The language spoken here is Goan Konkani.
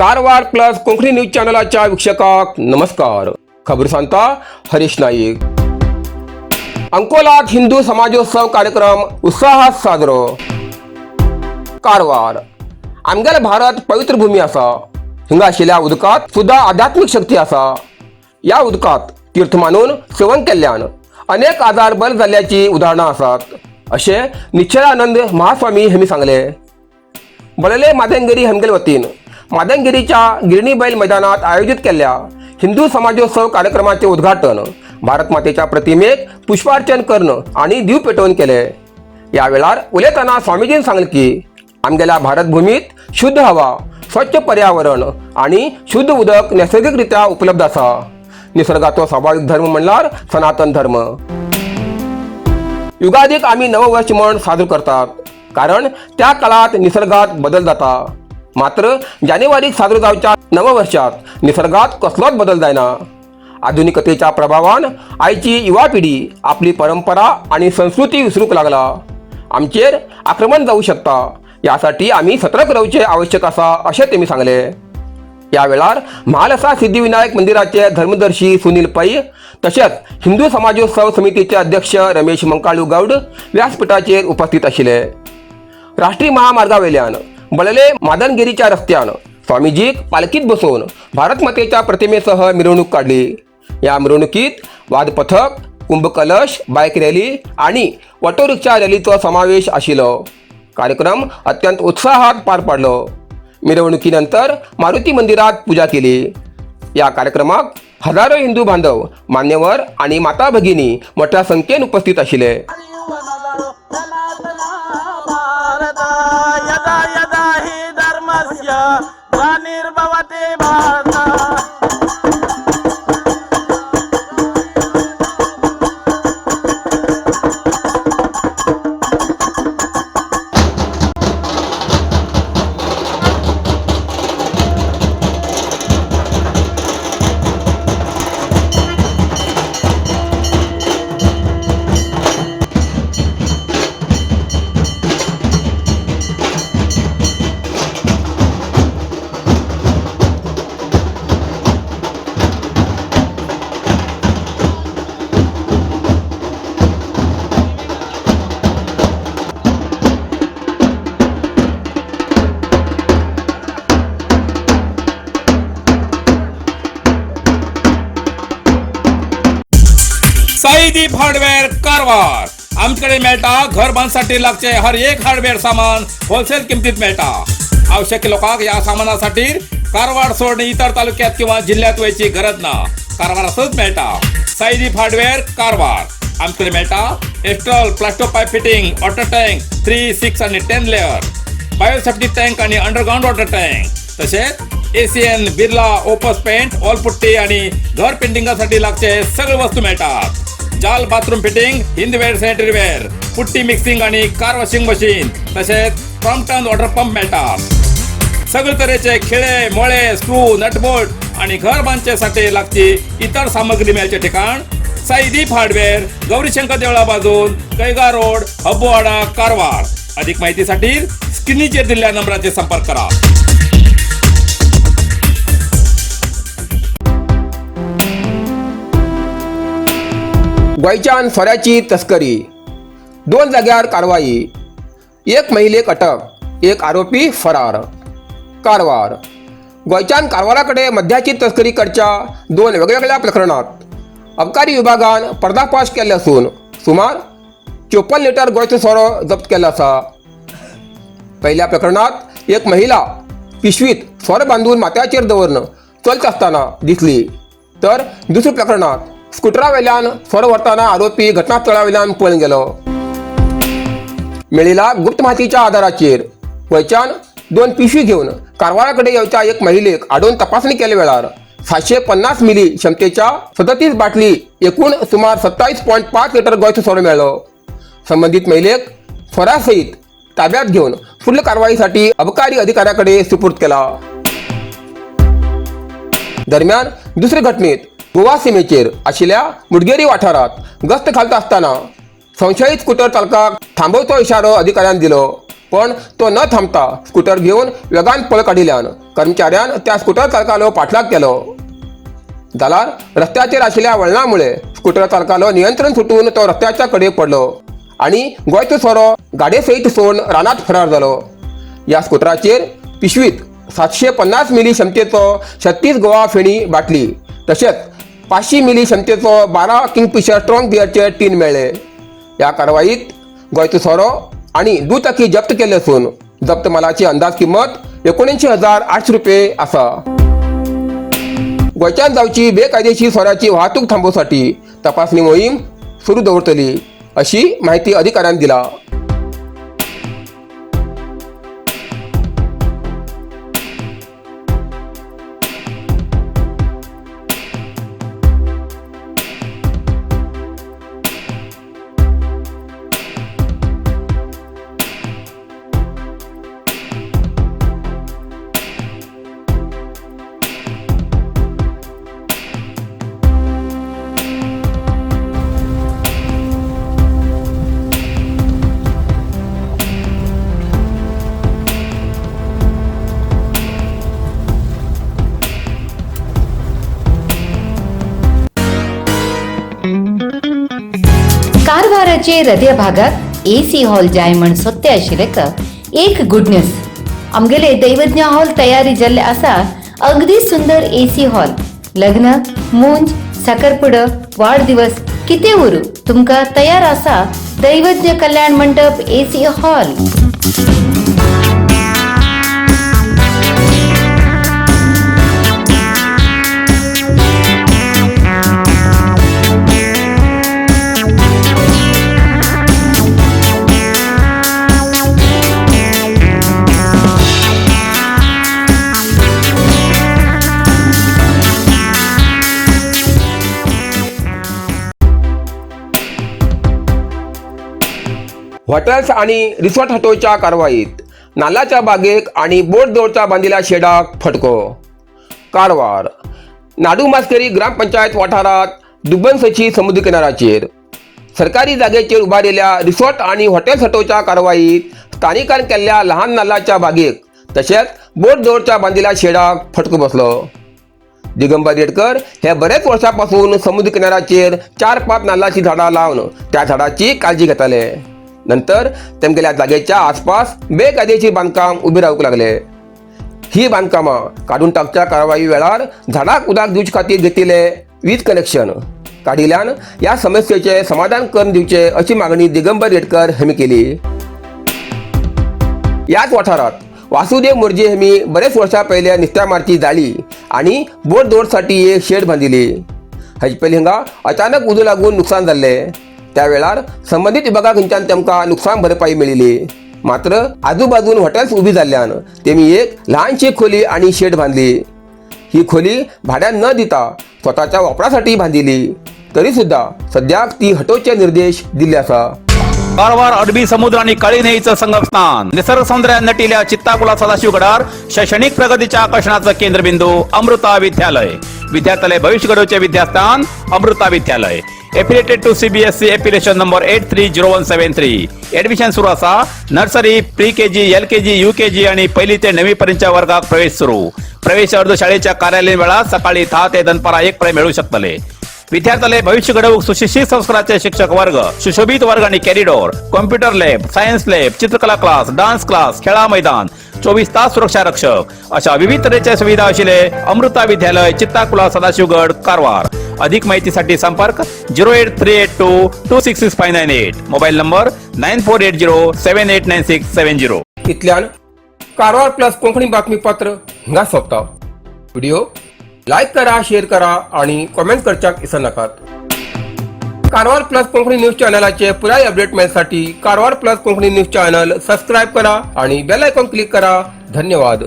कारवार प्लस कोंकणी न्यूज चॅनलाच्या वीक्षकांक नमस्कार. खबर सांगता हरीश नाईक. अंकोलात हिंदू समाजोत्सव कार्यक्रम उत्साहात साजरो. कारवार. आमगेलो भारत पवित्र भूमी आसा. हिंगा आशिल्ल्या उदकांत सुद्दां आध्यात्मीक शक्ती आसा. ह्या उदकांत तीर्थ मानून सेवन केल्ल्यान अनेक आजार बरे जाल्ल्याची उदाहरणां आसात, अशें निश्चलानंद महास्वामी हांणी सांगलें. बळले मादेंगिरी हेमगेल वतीन मादेंगिरीच्या गिरणी बैल मैदानात आयोजित केल्ल्या हिंदू समाजोत्सव कार्यक्रमाचे उद्घाटन भारत मातेच्या प्रतिमेक पुष्पार्चन करणं आणि दिव पेटोवन केले. या वेळार उलयतना स्वामीजीन सांगलें की आमगेल्या भारत भूमीत शुद्ध हवा, स्वच्छ पर्यावरण आणि शुद्ध उदक नैसर्गिकरित्या उपलब्ध आसा. निसर्गाचो स्वाभाविक धर्म म्हणल्यार सनातन धर्म. युगादीक आमी नववर्ष म्हण साजरो करतात, कारण त्या काळात निसर्गात बदल जाता. मात्र जानेवारीक साजरो जावच्या नववर्षात निसर्गात कसलोच बदल जायना. आधुनिकतेच्या प्रभावान आयची युवा पिढी आपली परंपरा आणि संस्कृती विसरूंक लागला. आमचेर आक्रमण जाऊ शकता, यासाठी आमी सतर्क रावचे आवश्यक आसा, अशें तेमी सांगले. या वेळार म्हालसा सिद्धिविनायक मंदिराचे धर्मदर्शी सुनील पै तशेंच हिंदू समाजोत्सव समितीचे अध्यक्ष रमेश मंकाळू गौड व्यासपीठाचेर उपस्थित आशिल्ले. राष्ट्रीय महामार्गावेल्यान बळले मादनगिरीच्या रस्त्यान स्वामीजीक पालखीत बसोवन भारत मातेच्या प्रतिमेसह मिरवणूक काडली. या मिरवणुकीत वादपथक, कुंभकलश, बायक रॅली आणि ऑटो रिक्षा रॅलीचो समावेश आशिल्लो. कार्यक्रम अत्यंत उत्साहात पार पाडलो. मिरवणुकीनंतर मारुती मंदिरात पूजा केली. या कार्यक्रमाक हजारो हिंदू बांधव, मान्यवर आणि माता भगिनी मोठ्या संख्येन उपस्थित आशिल्ले. यदा यदा हि धर्मस्य ग्लानिर्भवति भारत. साईदीप हार्डवेअर कारवार. आमच्याकडे मेळटा घर बांधसाठी लागचे हर एक हार्डवेअर सामान होलसेल किमतीत मेळटा. आवश्यक लोकांक या सामानासाठी कारवार सोडून इतर तालुक्यात किंवा जिल्ह्यात वयची गरज ना. कारवारातच मेळटा. साईदीप हार्डवेअर कारवार. आमच्याकडे मेळटा Astral Plasto pipe fitting, water tank 3, 6 आणि 10 लेअर, बायोसेफ्टी टँक आणि अंडरग्राऊंड वॉटर टँक, तसेच Asian Birla Opus paint, wall putty आणि घर पेंटिंगासाठी लागचे सगळे वस्तू मिळतात. जाल bathroom fitting, Hindware sanitary ware, putty mixing आणि कार वॉशिंग मशीन, तसेच क्रॉम्प्टन वॉटर पंप मिळतात. सगळे तऱ्हेचे खिळे, मोळे, स्क्रू, नटबोल्ट आणि घर बांधच्यासाठी लागची इतर सामग्री मिळायचे ठिकाण साईदीप हार्डवेअर, गौरीशंकर देवळा बाजून, कैगा रोड, हब्बोवाडा, कारवार. अधिक माहितीसाठी स्क्रीनचेर दिलेल्या नंबराचे संपर्क करा. गोंयच्यान सोऱ्याची तस्करी, दोन जाग्यार कारवाई, एक महिलेक अटक, एक आरोपी फरार. कारवार. गोंयच्यान कारवारा कडेन मद्याची तस्करी करच्या दोन वेगवेगळ्या प्रकरणात अबकारी विभागान पर्दाफाश केल्ले आसून सुमार 54 लिटर गोंयचो सोरो जप्त केल्लो आसा. पहिल्या प्रकरणात एक महिला पिशवीत सोरो बांदून माथ्याचेर दवरून चलत आसतना दिसली, तर दुसऱ्या प्रकरणात स्कुटरा वयल्यान सोरो व्हरतना आरोपी घटनास्थळा वयल्यान पळून गेलो. मेळिल्ल्या गुप्त माहितीच्या आधाराचेर गोंयच्यान दोन पिशवी घेवन कारवारा कडेन येवच्या एक महिलेक आडोवन तपासणी केल्या वेळार 750 मिली क्षमतेच्या 37 बाटली, एकूण सुमार 27.5 लिटर गोंयचो सोरो मेळ्ळो. संबंदीत महिलेक सोऱ्या सयत ताब्यात घेवन फुडल्या कारवाईसाठी अबकारी अधिकाऱ्याकडे सुपूर्द केला. दरम्यान दुसरे घटनेत गोवा सीमेचेर आशिल्ल्या मुडगेरी वाठारात गस्त घालता आसतना संशयीत स्कुटर चालकाक थांबोवचो इशारो अधिकाऱ्यान दिलो. पण तो न थांबता स्कूटर घेवन वेगान पळ काडिल्ल्यान कर्मचाऱ्यान त्या स्कूटर चालकालो पाठलाग केलो. जाल्यार रस्त्याचेर आशिल्ल्या वळणा मुळे स्कूटर चालकालो नियंत्रण सुटून तो रस्त्याच्या कडेक पडलो आनी गोंयचो सोरो गाडये सयत सोडून रानांत फरार जालो. ह्या स्कुटराचेर पिशवीत 750 मिली क्षमतेचो 36 गोवा फेणी बाटली तशेंच 500 मिली क्षमतेचो 12 किंगफिशर स्ट्रॉंग बियरचे टीन मेळ्ळे. ह्या कारवाईत गोंयचो सोरो आनी दुचाकी जप्त केल्ले आसून जप्त मालाची अंदाज किंमत 79,800 रुपये आसा. गोंयच्यान जावची बेकायदेशीर सोऱ्याची वाहतूक थांबोवसाठी तपासणी मोहीम सुरू दवरतली अशी माहिती अधिकाऱ्यान दिला. कारवाराचे हृदय भागात एसी हॉल जाय म्हण सोदते आशिल्ले का एक गुड न्यूज, आमगेले दैवज्ञ हॉल तयारी जाल्ले आसा. अगदी सुंदर एसी हॉल, लग्न, मुंज, साखरपुडो, वाढदिवस कितें उरू तुमकां तयार आसा दैवज्ञ कल्याण मंडप एसी हॉल. हॉटेल्स आणि रिसॉर्ट हटोच्या कारवाईत नाल्लाच्या बागेक आणि बोट दवरच्या बांदिल्या शेडाक फटको. कारवार नाडू मास्केरी ग्रामपंचायत वाठारात दुब्बनसची समुद्र किनाराचेर सरकारी जागेचेर उबारिल्ल्या रिसॉर्ट आणि हॉटेल्स हटोवच्या कारवाईत स्थानिकान केल्ल्या लहान नाल्लाच्या बागेक तशेंच बोट दवरच्या बांदिल्या शेडाक फटको बसलो. दिगंबर रेडकर हे बरेच वर्सां समुद्र किनाराचेर 4-5 नाल्लाची झाडां लावन त्या झाडाची काळजी घेताले. नंतर तेमगेल्या जागेच्या आसपास बेकायदेशीर बांदकाम उबे रावूंक लागले. ही बांदकामां काडून टाकच्या कारवाई वेळार झाडाक उदक दिवचे खातीर घेतिल्ले वीज कनेक्शन काडिल्ल्यान ह्या समस्येचे समाधान करून दिवचे अशी मागणी दिगंबर रेडकर हांणी केली. ह्याच वाठारात वासुदेव मोरजे हेमी बरेच वर्सां पयले नुस्त्या मारची जाळी आनी बोट दवरसाठी एक शेड बांदिली. हाचे पयलीं हांगा अचानक उजो लागून नुकसान जाल्लें. त्या वेळार संबंदीत विभागा खंयच्यान तेमकां नुकसान भरपाई मेळिल्ली. मात्र आजूबाजून हॉटेल्स उबी जाल्ल्यान तेमी एक ल्हानशी खोली आनी शेड बांदली. ही खोली भाड्यान न दिता स्वताच्या वापरासाठी बांदिली तरी सुद्धा सद्याक ती हटोवचे निर्देश दिल्ले आसा. कारवार अरबी समुद्र आणि काळी न्हंयेचं संगमस्थान, निसर्ग सौंदर्यान नटिल्या चित्ताकुला सदाशिवगडार शैक्षणिक प्रगतीच्या आकर्षणाचं केंद्रबिंदू अमृता विद्यालय. विद्यार्थ्यालय भविष्य घडवचे विद्यास्थान अमृता विद्यालय. Affiliated to CBSE, affiliation number 830173. Admission सुरू असा. Nursery, pre KG, LKG, UKG आणि पहिली ते नववी पर्यंतच्या वर्गात प्रवेश सुरू. प्रवेश अर्ज शाळेच्या कार्यालयीन वेळात सकाळी 10 ते दनपारा 1 पर्यंत मिळू शकतले. विद्यार्थ्याले भविष्य घडवूक सुशिक्षित संस्काराचे शिक्षक वर्ग, सुशोभित वर्ग आणि corridor, computer lab, science lab, चित्रकला क्लास, डान्स क्लास, खेळा मैदान, 24 तास सुरक्षा रक्षक अशा विविध तऱ्हेच्या सुविधा असलेले अमृता विद्यालय, चित्ताकुला, सदाशिवगड, कारवार. अधिक माहितीसाठी संपर्क 08382266598, mobile number 9480789670. इतल्यान कारवार प्लस कोंकणी बातमीपत्र हिंगा सोंपता. व्हिडिओ लायक करा, शेअर करा आणि कॉमेंट करच्याक विसरनाकात. कारवार प्लस कोंकणी न्यूज चॅनलाचे पुराय update मेळसाठी Karwar plus Konkani news channel subscribe करा आणि बेल आयकॉन क्लिक करा. धन्यवाद.